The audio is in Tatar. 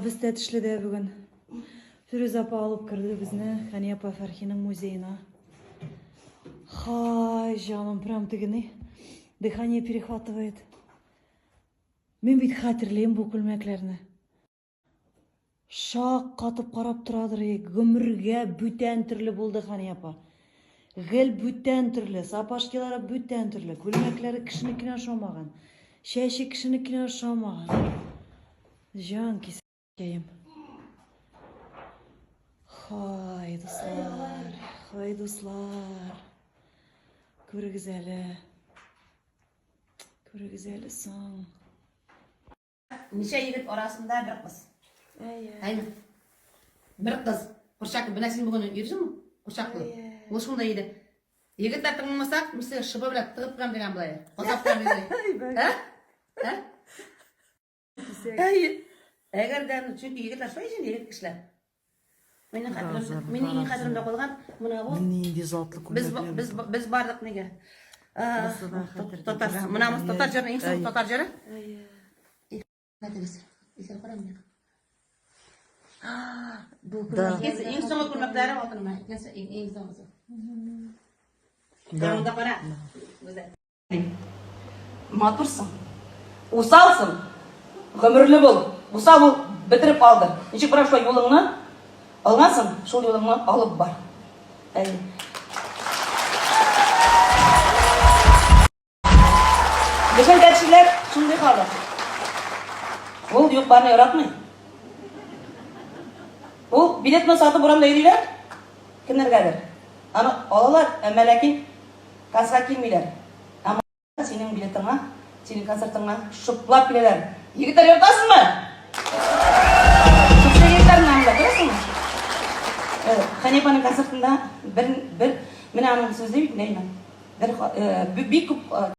Без Тәтешледә бүген. Фирүзә апа алып керде безне Хәния апа Фәрхинең музеена. Хай, җаным, прям тегене дыхание перехватывает. Мин бит хәтерлим бу күлмәкләрне. Шак катып карап торадыр, гомергә бүтән төрле булды Хәния апа. Гел бүтән төрле, сапожкилары бүтән төрле, күлмәкләре кешенекенә ошамаган, чәче кешенекенә ошамаган. Җан кисәкәем. Хай, дуслар, хай, дуслар. Күрегез әле. Күрегез әле соң. Ничә егет арасында бер кыз. Әйе. Әйме? Бер кыз. Курчак, менә син бүген йөрисеңме? Курчак булып. Ул шунда иде. Егетләр тыңламасак, мин сине шыба белән тыгып куям дигән болай. Казап куям дигән. Ә? Ә? Әйе. Әгәр дә, чөнки егетләр шулай инде, егет кешеләр. Минем хәтеремдә, минем иң хәтеремдә калган менә бу. Нинди затлы Без күлмәкләр. без без бардык нигә? хәтердә. Татар, менә бу татар җыры, иң соңгы татар җыры. Әйе. Әйтегез. Исән карам миңа. Бу Да. Икенче иң соңгы күлмәкләре алтын менә. Икенче иң иң соңгысы. Да. Монда кара. Гүзәл. Матурсың. Усалсың. Гомерле бул. Усал бул, бетереп алды. Ничек бара шулай юлыңны алгансың, шул юлыңны алып бар. Әйе. Безнең тәтшиләр шундый халык. Ул юк барны яратмый. Ул билетны сатып урамда йөриләр. Кемнәргәдер. Аны алалар, әмма ләкин кассага килмиләр. Ә синең билетыңа, синең концертыңа шыплап киләләр. Егетләр яратасызмы? Күпчелек егетләр менә анда, күрәсеңме? Хәнифаның концертында бер, бер, менә аның сүзе бит, Нәймә. Бер, бик күп.